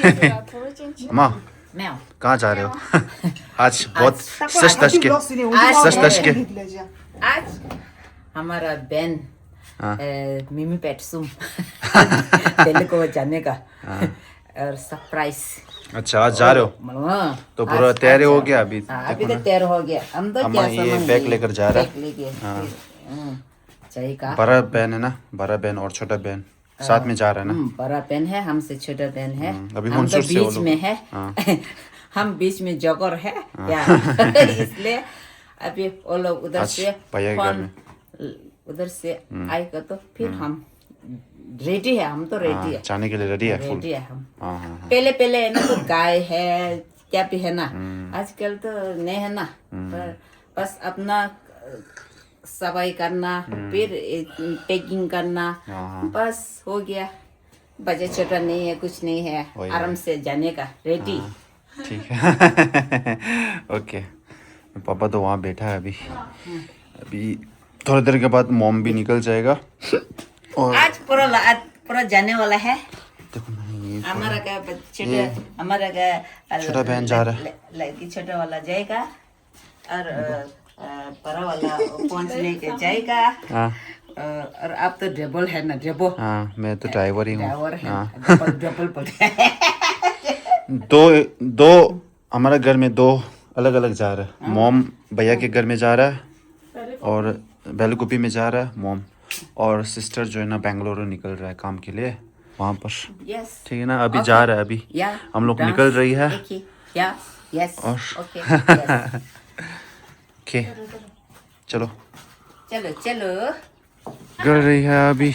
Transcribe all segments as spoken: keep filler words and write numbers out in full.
अम्मा, 没有। कहाँ जा रहे हो? आज बहुत सच धज के, आज सच धज के। आज हमारा बहन, हाँ। ए, मिमी पेटसुम दिल्ली को जाने का। हाँ। और सरप्राइज। अच्छा, आज जा रहे हो? हाँ। तो पूरा आज, तैयार आज हो गया अभी? हाँ, अभी तो तैयार हो गया। हम तो अम्मा क्या ये सामान बैग लेकर जा रहा है। बैग लेके, हाँ। फिर, हम्म, जाएगा। बड़ा बहन है ना, बड़ा बहन और छोटा बहन साथ में जा रहा है ना? हम्म, बड़ा बहन है, हमसे छोटा बहन है। हम्म, अभी हम तो हुनसुर से वो बीच लोग। में है। हाँ। हम बीच में जोकर है। हाँ। या, इसलिए अभी वो लोग उधर आज से भैया के घर फोन, में। उधर से हम्म। आएगा तो फिर हम्म। हम रेडी है, हम तो रेडी हाँ, है। जाने के लिए रेडी है, फुल। रेडी है हम। हाँ, हाँ, हाँ। पहले, पहले है ना, तो गाय है, क्या भी है ना। हम्म। आजकल तो नहीं है ना। हम्म। पर बस अपना, अ, सफाई करना, हम्म। फिर, ए, पैकिंग करना, हाँ, हाँ। बस हो गया। बजट छोटा नहीं है, कुछ नहीं है, वही, आराम वही। से जाने का, रेडी। हाँ, ठीक है। ओके, पापा तो वहाँ बैठा है अभी। अभी थोड़ी देर के बाद मॉम भी निकल जाएगा। और आज पूरा ला-, आज पूरा जाने वाला है। देखो ना, ये पूरा हमारा का ब-, छोटा, ये हमारा का, अ, छोटा बहन जा रहा है। ल-, ल-, लड़की छोटा वाला जाएगा। और, अ, अ, बड़ा वाला पहुंचने के जाएगा। हाँ। अ, और आप तो डबल है ना, डबल। हाँ, मैं तो ड्राइवर ही हूँ। ड्राइवर है, हाँ। डबल, डबल बोलते हैं। दो, दो, हमारा घर में दो अलग-अलग जा रहा है। हाँ। मॉम भैया के घर में जा रहा है और बेलकुपी में जा रहा है मॉम। और सिस्टर जो है ना, बेंगलुरु निकल रहा है काम के लिए, वहाँ पर। यस। ठीक है ना, अभी ओके। जा रहा है अभी। या, हम लोग डांस निकल रही है। देखिए। या, यस। और ओके, यस। ओके, चलो। चलो, चलो। निकल रही है अभी।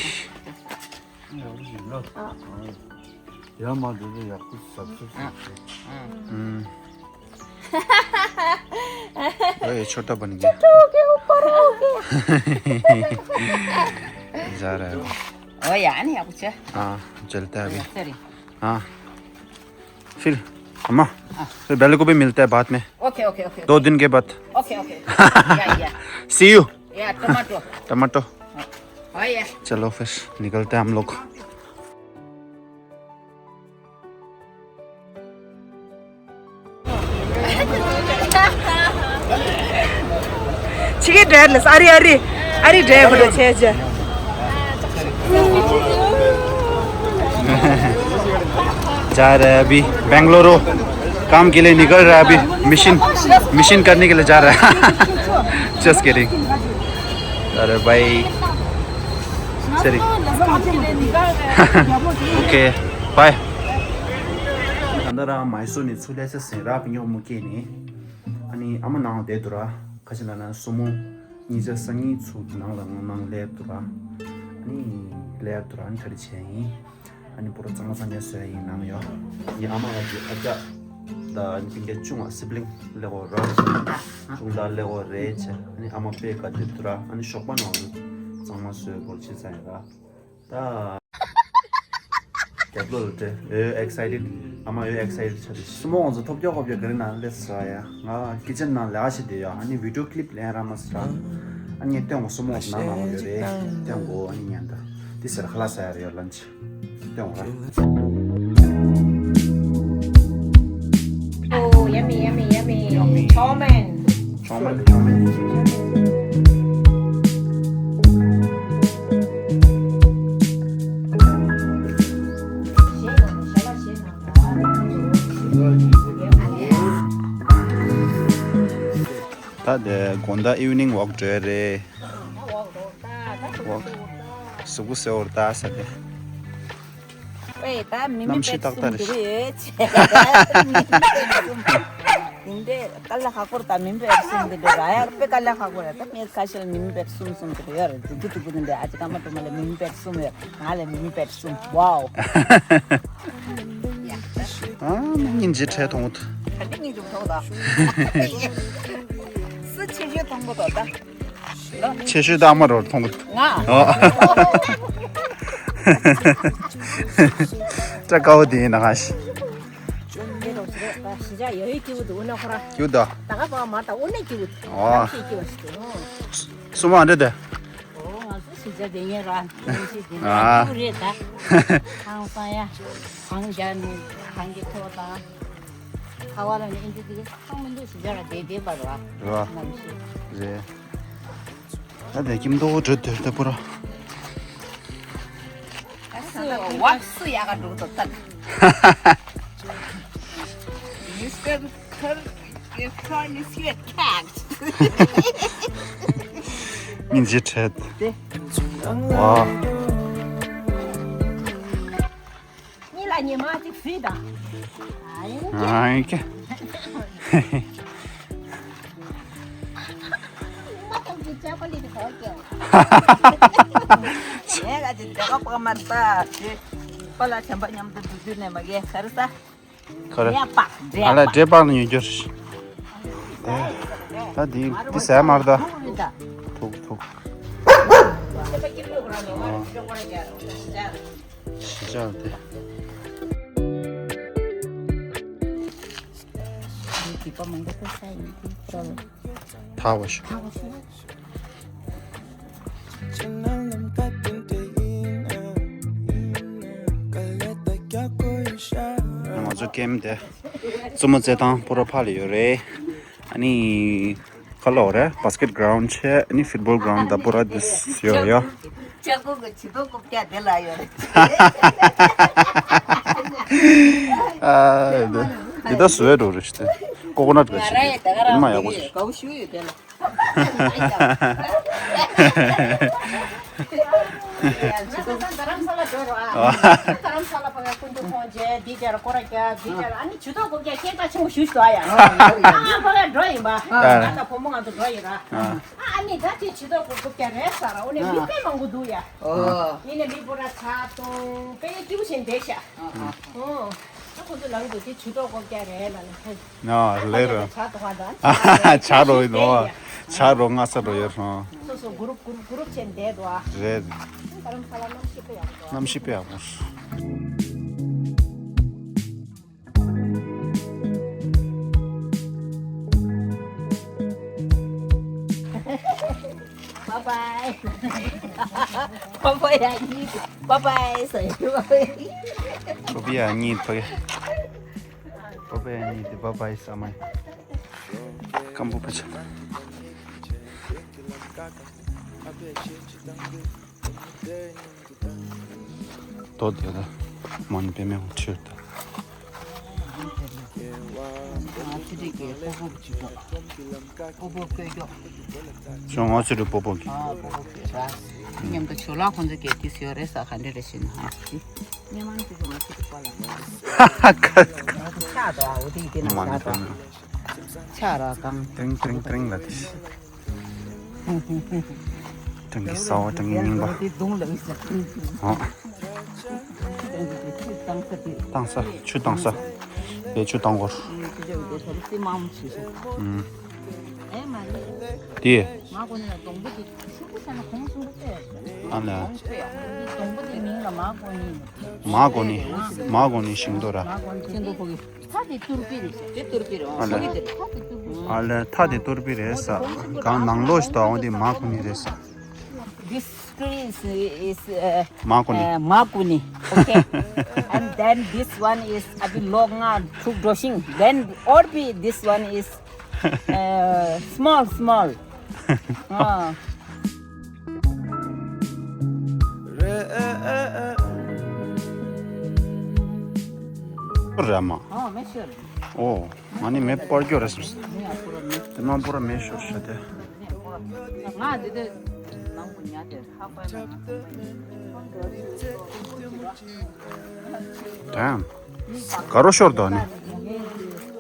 हम्म। ओए, छोटा बन गया। छोटा हो गया, ऊपर हो गया। जा रहा है वो। ओ यार, नहीं, अब कुछ। हाँ, चलता है अभी। सॉरी। हाँ। फिर, अम्मा, हाँ। फिर बेलकुपी मिलता है बाद में। Okay, okay, okay. दो दिन के बाद। Okay, okay. या, या। See you। या, टमाटो। टमाटो। हाँ, या। चलो, फिर निकलते हैं हम लोग। ཕྱི་རྒྱལ་འདྲ་ལས། ཨ་རི། ཨ་རི། ཨ་རི་འདྲ་བོ་འདྲ་བྱས་བྱས། जा रहा है अभी बेंगलुरु, काम के लिए निकल रहा है अभी। मिशन, मिशन करने के लिए जा रहा है। Just kidding। अरे भाई, sorry. Okay, bye. ད་ལྟ་ར་མའི་སོར་ནས་ཚུར་སླེབས་ཚར་ཟིན་ར། བི་ཉོ་མུ་སྐྱེས་ནས། ཨ་ནི་ཨ་མ་ནང་བསྡད་འདུག་ར། ཁ་ཅིག་ལ་ན་སོ་མོ་གཉིས་ཆ་སང་ཉིན་ཚུར་ནང་ལ་ང་ནང་སླེབས་འདུག་ར། ཨ་ནི་སླེབས་འདུག་ར། ཨ་ནི་ག་རེ་བྱས་ཡིན། ཨ་ནི་པོ་ར་གཙང་མ་གཙང་རྐྱང་བཟོས་ཡིན་ནང་ཡོད། ངའི་ཨ་མ་ལ་གི་ཨ་ཅག་ད་ཨ་ནི་སྤུན་ཀྱག་ཆུང་བ་སིབ་ལིང་ལེགས་པོ་ར། ཆུང་ད་ལེགས་པོ་རེད་བྱས། ཨ་ནི་ཨ་མ་དཔེ་དགའ་བསྡད་འདུག་ར། ཨ་ནི་ཞོགས་པ་ནང་ལ་གཙང་མ་བཟོས་པོ་བྱས་ཚར་ཡིན་ར། ད། རྒྱབ་ལོགས་ལ་སྤྲད། ཨེ། ཨེག་སའི་ཊེཌ། ཨ་མ་ཡོད་ཨེག་སའི་ཊེཌ་ཆགས་འདུག་སོ་མོ་ང་ཚོ་ཐོབ་རྒྱག་ཧོབ་རྒྱག་ག་རེ་ནང་སླེབས་སོང་ཡ། ང་ཀི་ཅན་ནང་ལས་ཀ་བྱེད་བསྡད་ཡོད། ཨ་ནི་བི་ཌིའོ་ཀི་ལིབ་ལེན་རག་མ་སོང་ར། ཨ་ནི་ངས་སྟོན་གོ། སོ་མོ་ང་ཚོ་ནང་ནང་ལ་ཡོད་རེད། སྟོན་གོ། ཨ་ནི་ཉན་ད། འདི་ཟེར་ཁ་ལག་ཟ་ཡ་རེད་ཡ། ལན་ཆི་སྟོན་གོ་ར། Oh, yummy, yummy, yummy. Chow mein. Chow mein, chow mein. ད་དེ་དགོང་དག་ཨི་ཝི་ནིང་ཝོག་འགྲོ་ཡ་རེད། ཝོག་གཟུགས་པོ་གསལ་བོར་ལྟ་ས་དེ། ཨེ། ད་མི་མི་གནམ་གཤིས་ཏག་ཏག་རེད། ཡིན་ཏེ་དཀའ་ལས་ཁག་པོ་རེད། ད་མི་མི་བེད་གསུམ་འདི་འདྲ་ར་ཡར་དཔེ་དཀའ་ལས་ཁག་པོ་རེད། ད་ངས་ཁ་ཤས་ལ་མི་མི་བེད་གསུམ་གསུམ་འདི་འདྲ་ཡོད་རེད། སྡུག་པོ་སྡུག་པོ་འདི་འདྲ། ཨ་ཅེ་ཀརྨ་སྒྲོལ་མ་ལ་མི་མི་བེད་གསུམ་ཡོད། ང་ལ་མི་མི་བེད་གསུམ། ཝའོ། ཨ་མ་སྙིང་རྗེ་ཁྲལ་མཐོང་གི་འདུག་ག་འདྲ་སྙིང་རྗེ་མཐོང་གི་འདུག་སུ་ཆེ་ཤོས་མཐོང་གི་འདུག་ད། ཆེ་ཤོས་ད་ཨ་མ་རོ་མཐོང་གི་འདུག་ང་། ཨོ། སྐྲ་དཀར་པོ་དེ་ཡིན་ན་ག་ཤི། ཞི་ཅག་ཡོད་ཡོད་སྐྱིད་པོ་འདུག་དབུ་ནག་ཁོ་ར། སྐྱིད་པོ་འདུག་ད་ག་པ་མ་ད་དབུ་ནག་སྐྱིད་པོ་འདུག་ཨོ། ཁྱེད་སྐྱིད་པ་ཞིག་འདུག་སོ་མོ་ཨ་འདྲ་དེ། ཨོ། ང་ཚོ་ཞི་ ཇ་དེ་ངས་ར་ནམ་ཞིག་དེ་ཨ། ནས་རེད་ད། ཁང་སང་ཡ། གང་རྒྱ་ནས་གང་གི་ཐོག་དང་། ཁ་བ་ལ་ནི་ཨིན་ཇི་དེ་གི་ཚང་མི་འདུག་ཞིག་ཇ་ར་དེ་དེ་པར་ར། ར། ནམ་ཞིག་རེད། ད་དེ་ཀིམ་དོ་འགྲོ་དེར་ད་པུ་ར། ཨ་སུ་ཝག་སུ་ཡ་ག་འགྲོ་དོ་ད། Mister Thar, your son is your cat. ཉིན་ཅི་ཁྲེད། ཝ། གཉིས་ལ་ཉི་མ་གཅིག་ཟིག་དང་། ཨ་ཡིན་གྱི། ཨ་ཡིན་གྱི། མ་ཐོབ་ཀྱི་ཅག་པ་ལི་དེ་གོ་ཀྱང་། ངས་ག་ཅི་འདྲ་ག་པ་མ་ད་དེ་པ་ལ་བྱམས་པ་མཉམ་དུ་འདུག་དུས་ནས་མ་གས་ག་རེ་ས། ཁོ་རེ། འབྲས་སྤགས་ཨ་ལ་འབྲས་སྤགས་ལ་ཉོ་རྒྱུ་རེད། ད་འདི་འདི་ཟས་མར་ད། ཐུག་ཐུག་ཞི་ཅང་དེ། འདི་པ་མང་པོ་ཐོས་ས་ཡིན་དེ་ཁོ་ར་ལ། ཐག་པ་ཞིག་ཐག་པ་ཞིག་ང་ཚོ་ཀེམ་དེ་བཙུན་མོ་རྩེད་ཐང་པུ་ར་ཕ་ལ་ཡོད་རེད། ཨ་ནི་ཁ་ལོ་རེད། བྷ་སི་ཀེད་གྲའུན་ཌི་བྱས། ཨ་ནི་ཕུཊ་བྷོལ་གྲའུན་ཌི་ད་པུ་ར་དུ་ཡོད་ཡོད། ལྕགས་སྒོ་གི་ཇུས་གཏོགས་རྐུབ་བཀྱག་དེ་ལ་ཡོད་རེད། ཨ་འདི་ད་བཟོས་འགྲོ་རེད་ཤི། ཀོ་ཀོ་ནཊ་ག་ཞིག་ཨ་མ་ཡག་པོ་ཞིག་དགའ་བོ་ཞུ་ཡོད་དེ་ལ། རྡ་རམ་ས་ལ་འགྲོ་རོགས་ཨ། རྡ་རམ་ས་ལ་ཕ་ག་ཀུན་ཏུ་ཁོང་རྗེ་འདི་རྒྱ་ར་ཀོ་ར་རྒྱ་འདི་རྒྱ་ར་ཨ་ནི་ཇུས་གཏོགས་རྐུབ་བཀྱག་སྐད་གྲགས་ཆེན་པོ་ཞུ་ཞུ་ཨ་ཡ། ཨ་ཕ་ག་འགྲོ་ཡིན་པ། ང་དང་བུ་མོ་ང་ཚོ་འགྲོ་ཡིན་ར། ཨ་ནི་ད་དེ་ཇུས་གཏོགས་རྐུབ་བཀྱག་རེད་ས་ར་འོ་ནས་མི་དཔེ་མང་པོ་འདུག་ཡ། ཡིན་ནས་མི་པོ་ར་ཆ་གཏོང་དཔེ་སྐྱིད་པོ་བྱས་བསྡད་ཤག་ཨོ། ད་ཁོ་ཚོ་ལམ་དུ་དེ་ཇུས་གཏོགས་རྐུབ་བཀྱག་རེད་ལ་ནི་ཧེ། ཨ་ལེ་ར། ཇ་གཏོང་བ་དང་། ཇ་རོ་ཡིན་ནོ། ཇ་རོ་ང་ས་རོ་ཡོད་ཧྲོང་། སོ་སོ་གུ་རུབ་གུ་རུབ་གུ་རུབ་བྱས་བསྡད་འདུག་ཨ། རེད། རྡ་རམ་ས་ལ་གནམ་གཤིས་དཔེ་ཡག་པོ་འདུག་ཨ། གནམ་གཤིས་དཔེ་ཡག་པོ། Bye bye. Bye bye, ཡ་གཉིས། Bye bye ཟེར། Bye bye. Bye bye, ཡ་གཉིས། Bye bye, ཡ་གཉིས་དེ་bye bye ཟེར་མ་ཡིན། སྐམ་པོ་པ་ཆ། དོ་དེ་ལ་མ་ནི་པེ་མེ་ཧུ་ཁྲིར་ད། ང་ཚོ་འདི་གའི་སྤོ་སྤོ་གི་ཅིག་ཏོ། སྤོ་སྤོ་བཀོད་ཀྱོག་ཞོ་ང་ཚོ་འདི་སྤོ་སྤོ་གི། ཨ་སྤོ་སྤོ་བཀོད་ར། མཉམ་དུ་ཇོ་ལགས་ཁོང་ཚོ་གའི་དེ་སུ་ཡོད་རེད་ས་ག་འདྲ་རེད་ཤེས་ན་ཧ་ཅི། སྙེ་མང་ཅིག་ང་ཚོ་འདི་པ་ལ་ང་ཚོ་ཆགས་དོ་ཨ་འོ་དེ་ཡི་དེ་ན་མ་ནི་ཆགས་དོ། པེ་མེ་ཆགས་ར་གང་། ཏྲིང་ཏྲིང་ཏྲིང་ལ་དེ། ཀྲང་གི་ས་བ་ཀྲང་གི་རྙིང་པ། འོ། བཏང་ས་ཆུ་བཏང་ས། དེ་ཆུ་བཏང་གོ། དེ། ཨ་ལ། མ་གོ་ནི། མ་གོ་ནི་ཤིང་ཏོ་ར། ཐ་དེ་ཏུར་པི་རེད། དེ་ཏུར་པི་རེད། ཨ་ལ། ཨ་ལ་ཐ་དེ་ཏུར་པི་རེད་ས། གང་ནང་ལོགས་ཤིག་ཏུ་འོང་དེ་མ་གོ་ནི་རེད་ས། This tree is, is uh, མ་གོ་ནི། Uh, མ་གོ་ནི། Okay. And then this one is a bit long, uh, ཐུག་འགྲོ་ཤིང་། Then all be this one is uh, small, small. ཨ། ར་མ། ཨོ་མེ་ཤོར། ཨོ། ང་ནི་མེ་སྤར་རྒྱུ་རེད་བསམས། དེ་མ་པོ་ར་མེ་ཤོར་ཤ་དེ། ང་འདི་དེ་ནང་དུ་ཉལ་ཏེ་ཧ་པ་ན། དམ། ག་རོ་ཤོར་དོ་ནི།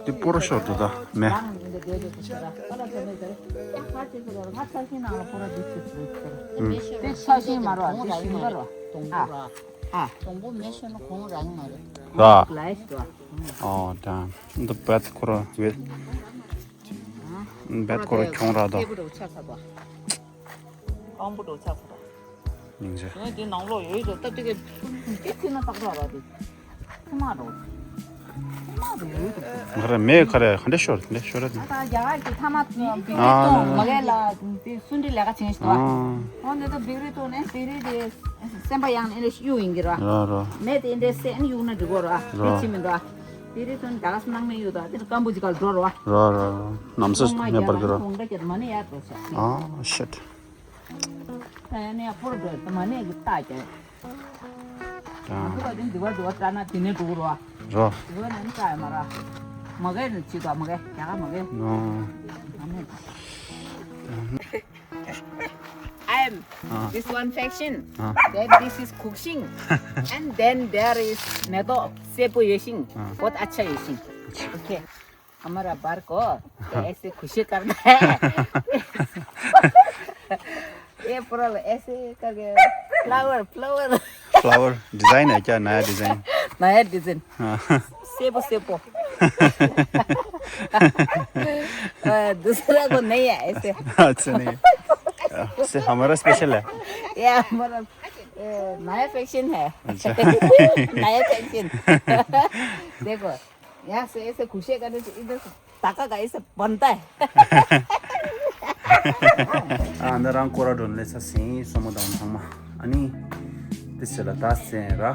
འདི་པོ་རོ་ཤོར་དོ་ད་མེ། དེ་ཆ་ཤིང་མ་རོ། དེ་ཤིང་མ་རོ། ཨ། ཨ། དང་པོ་མེ་ཤོར་ན་གོང་རང་མ་རེད། ར། ལའིས་དོ། ཨོ་དམ། འདི་བད་ཁོ་ར་བེད། བད་ཁོ་ར་ཁྱོང་ར་དོ། སྐྱེས་བུ་འདྲ་བོ་ཆགས་ཚར་བ། ཨང་བུ་འགྲོ་ཆགས་ཚར། སྙིང་རྗེ། ཡང་དེ་ནང་ལོགས་ཡོད་ཡོད་སྟབས་དེ་ག་དེ་ཁུ་ན་ཏག་ཏག་ར་དེ། ཁུ་མ་རོ། ཁུ་མ་ ང་ར་མེ་ཁ་ར་ག་འདྲ་ཤོར་དེ་འདྲ་ཤོར་ར་དེ། ད་རྒྱ་གར་གྱི་ཐ་མག་བིག་རི་ཨ་བཏུང་མ་གས་ལ་དེ་སུན་འབྲི་ལས་ཀ་བྱེད་ཤི་ཏོ། ཨ་འོ་འདི་ད་བིག་རི་བཏུང་ནས་བིག་རི་དེ་སེམས་པ་ཡང་ནས་གཡུག་ཡིན་གྱི་ར། ར་ར། མེ་དེ་འདྲའི་སེ་ནི་གཡུག་ན་འགྲིག་གོ་ར། ར། དེ་ཕྱི་མི་འདུག་ཨ། བིག་རི་བཏུང་ད་ག་སྣང་མེད་གཡུག་ད་དེ་ཀམ་པོ་ཅི་ག་ལ་འགྲོ་ར། ར་ར། ནམ་སོ་མེ་འབར་གི་ར། ཁོང་མ་རྒྱ་ལ་ཁོང་འདྲ་ཁྱེད་མ་ནི་ཡར་འགྲོ་ཤག་ཨ་ཤིཊ། ཨ་ནི་ཡ་ཕོར་འགྲོ་ད་མ་ནི་གི་རྟགས་ཀྱང་། ང་ཚོ་ལ་དེ་འདི་བ་འདི་བ་སྐྲག་ན་དེ་ནས་འགྲོ་རོགས། རོ། འདི་བ་ནས་སྐྲག་མ་ར། མ་གས་ནས་བྱེད་དོ་མ་གས་རྒྱ་གར་མ་གས། ནོ། I am ཨ། this one faction, ཨ། then this is Kukshing, and then there is Nedo Sepo Yeshing, ཨ། बहुत अच्छा Yeshing। Okay. हमारा बार को ऐसे खुशी करना है। ये पूरा ऐसे करके फ्लावर फ्लावर फ्लावर डिजाइन है क्या? नया डिजाइन। नया डिजाइन। हाँ। सेबो सेबो। अ, दूसरा को नहीं है ऐसे। अच्छा नहीं है। से हमारा स्पेशल है। ये हमारा, अ, नया फैशन है। अच्छा। नया फैशन। देखो। यहाँ से ऐसे खुशी करने से इधर से धक्का का ऐसे बनता है। ཨ་ནི་རང་སྐོར་ར་འགྲོ་ནས་ས་སེང་སོ་མོ་དང་ཚང་མ་ཨ་ནི་དེ་ཚེ་ལ་ད་སེང་ར་ཨ་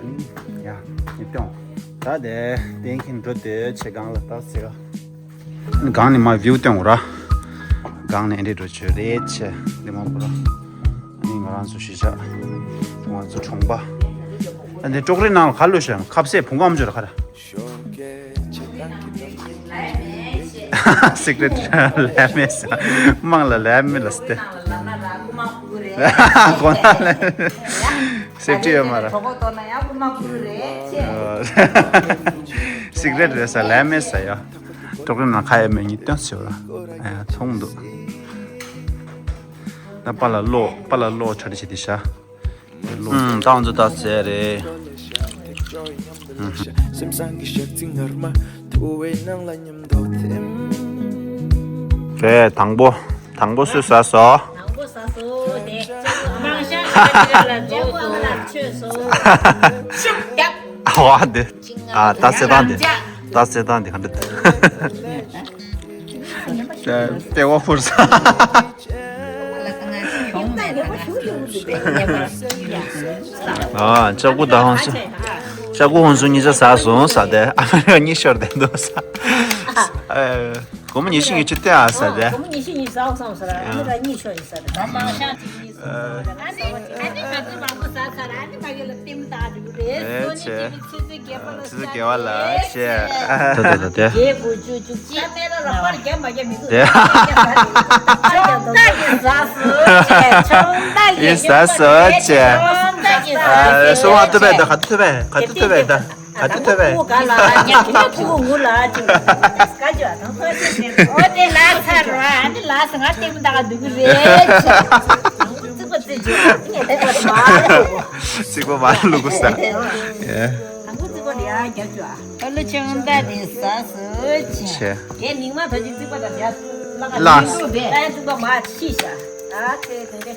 ནི་ཡ་ཉིབ་ཀྱང་ད་དེ་གཏན་འཁེལ་འགྲོ་དེ་ཆེ་སྒང་ལ་ད་སེ་ག་སྒང་ནས་མ་བིའུ་སྟོན་ར་སྒང་ནས་འདི་འགྲོ་ཆོད་རེད་ཆེ་འདི་མ་པོ་ར་ཨ་ནི་ང་རང་ཚོ་གཞིས་ཆགས་ང་ཚོ་གྲོང་པ་ཨ་ནི་ཀྲོག་རི་ནང་ལ་ག་ལོས་ཤག་ཁ་ཟས་བུང་ག་མ་འཇོར་ག་ར། སི་ཀྲེ་ཊི་ལས་མེད་ས། དམངས་ལ་ལས་མེད་ལ་སྟེ། གོ་ན་ལས་སེབ་ཊི་ཡོད་མ་ར། སི་ཀྲེ་ཊི་རེད་ས་ལས་མེད་ས་ཡ། ཀྲོག་རི་ནང་ཁ་ཡ་མེད་ཉིད་སྟོན་ཟེར་བ་ལ། ཨ་ཡ་མཐོང་འདུག་ད་པ་ལ་ལོ་པ་ལ་ལོ་ཁྲ་ཁྲ་བྱེད་དེ་ཤ། ཨུམ། ད་ང་ཚོ་ད་ཟེར་རེད། སེམས་བཟང་གི་ཞག་ཚི་ངར་མ་ཐུ་བའི་ནང་ལ་མཉམ་དུ་ཐིམ། རེད། དང་པོ་དང་པོ་སུས་ཟ་སོ། དང་པོ་ཟ་སོ་དེ། མང་ཤ་ཤ་ལ་འགྲོ་སོ་ཆོས་སོ། ཤུགས་རྒྱབ། ཨ་བ་དེ། ཨ་ད་སེ་དང་དེ། ད་སེ་དང་དེ་ག་འདྲ། ལྟེ་བ་ཕུར་ས། ཨ་ལྕགས་པོ་ད་ཧོན་སུ། ལྕགས་པོ་ཧོན་སུ་གཉིས་ཆ་ཟ་སོང་ཟ་དེ་ཨ་མ་ར་གཉིས་ཤོར་དེ་འདུག་ས། ཨ་སྒོར་མོ་ཉི་ཤུ་ཉི་ཤུ་སྟེར་ཨ་ཟ་དེ། སྒོར་མོ་ཉི་ཤུ་ཉི་ཤུ་ཟ་སོང་ཟ་ར་ཨ་མ་ར་གཉིས་ཤོར་ཡིན་ཟ་དེ། ཨ་ནི་ཨ་ནི་ག་ཚོད་མང་པོ་ཟ་ཚར་ཨ་ནི་མ་གི་ལ་ལྟེམ་བཏགས་འདུག་རེད། ཨེ་སོ་ནི་ཅི་ཆེ། ནི་ཆུ་ཚོད་བརྒྱད་པ་ལ་ཆུ་ཚོད་བརྒྱད་པ་ལ་ཆེ། ད་ད་ད་དེ། བརྒྱད་དགུ་བཅུ་བཅུ་གཅིག་ད་མེ་རོ་རོགས་པར་རྒྱབ་མ་རྒྱབ་མི་འདུག་དེ། ཆོང་ཏ་གི་ཟ་སུ་ཆེ། ཆོང་ཏ་གི་ཡི་ཟ་སུ་ཆེ། ཆོང་ཏ་གི་ཟ་སུ་སོ་བ་ཐུ་བས་ད་ག་ཐུ་བས་ག་ཐུ་ཐུ་བས་ད་ག་ཐུ་ཐུ་བས། ཐུ་གུ་ག་ལ་ཉ་ཐུ་གུ་ངུ་ལ་ཅིག་ག་ཅོ་ཨ་ཐང་ཐོ་ཅེ་ཟེར། ཨོ་དེ་ལ་ཚར་ར་ཨ་ནི་ལ་སི་ང་ལྟེ་མོ་ད་ག་འདུག་གི་རེད་ཆེ། རྩིག་པ་རྩིག་ཅོ་ཨ་ནི་ངས་ལྟེ་མོ་མ་ལུག་གོ་རྩིག་པ་མ་ལུག་གོ་ས། དང་པོ་རྩིག་པ་དེ་ཡང་རྒྱབ་ཅོ་ཨ། ཨ་ལུ་ཆུང་ད་དེ་ཟ་སུ་ཆེ། ཆེ། དེ་མིག་མ་ཐོ་ཅིག་རྩིག་པ་དང་རྒྱབ་ལ་ལ། ད་ཡང་རྩིག་པ་མ་ཕྱི་ཤ། ཨ་ཚེ་དེ་འདྲེ།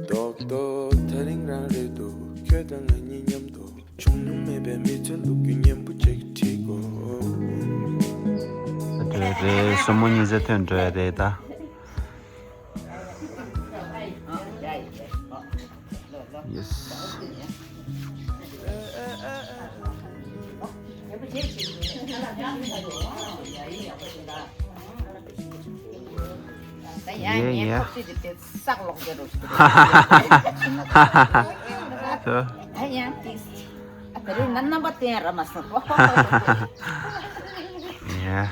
རྡོག་རྡོག་ཐག་རིང་རང་རེད་འདུག་ཁྱོད་དང་ང་གཉིས་མཉམ་དུ། བྱུང་མྱོང་མེད་པའི་མི་ཚེ་ལུག་གི་གཉེན་པོ་ཅིག་བྲིས་གོ། འགྲོ་རེད། སོ་མོ་གཉིས་ཚེ་ཐོན་འགྲོ་ཡ་རེད་ད། Yes. Yeah, yeah. ཟག་ལོག་རྒྱ་རོ་ཞིག་ད་ཡང་ཏིས་ཨ་ད་རེས་ན་རྣམ་པ་བསྟན་ར་མ་སོང་། Yeah.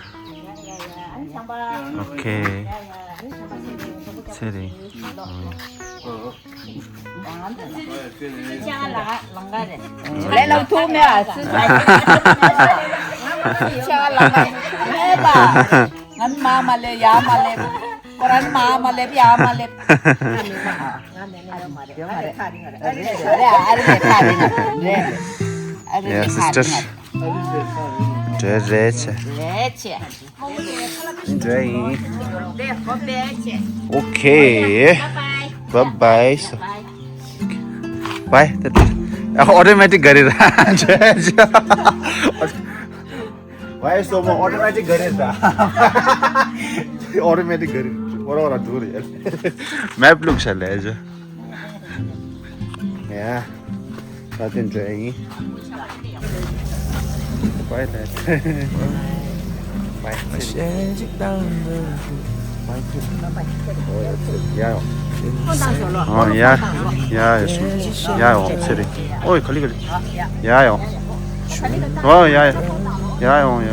Okay. ཚེ་རིང་། ལས་ལ་ཐུག་མེད་ཨ་ཚེ་ས། ཆ་ལ་ལ་ང་མ་མ་ལེ་ཡ་མ་ལེ། ཁོ་རང་མ་མ་ལེབ་ཡ་མ་ལེབ། ང་མེད་ན་ཡོད་མ་རེད། ཡོད་མ་རེད། ཨ་རི་ནས་ཐག་རིང་རེད། ཨ་རི་ནས་ཐག་རིང་རེད། ཨ་རི་ནས་ཐག་རིང་རེད། འགྲོ་རེད་ཆེ། རེད་ཆེ། འགྲོ་ཡིན། Okay. Bye bye. Bye. ཨོ་ཊོ་མེ་ཊིག་ག་རེ་ར། ཇེ་ཇེ། Why so much? ཨོ་ཊོ་མེ་ཊིག་ག་རེ་ར། ཨོ་ཊོ་མེ་ཊིག་ག་རེ། ཨོ་ར་ཨོ་ར་འགྲོ་རེད། མེབ་བླུགས་ཤག་ལས་ཇོ། ཡ། ད་དེ་འདྲ་ཡིན། Bye, Dad. Bye. ཡ་ཡོང་། ཨོ་ཡ་ཡ་ཡ་ཡོང་། ཚེ་རིང་། ཨོ་ག་ལེ་ག་ལེ། ཡ་ཡོང་། ཨོ་ཡ་ཡ་ཡ་ཡོང་ཡ།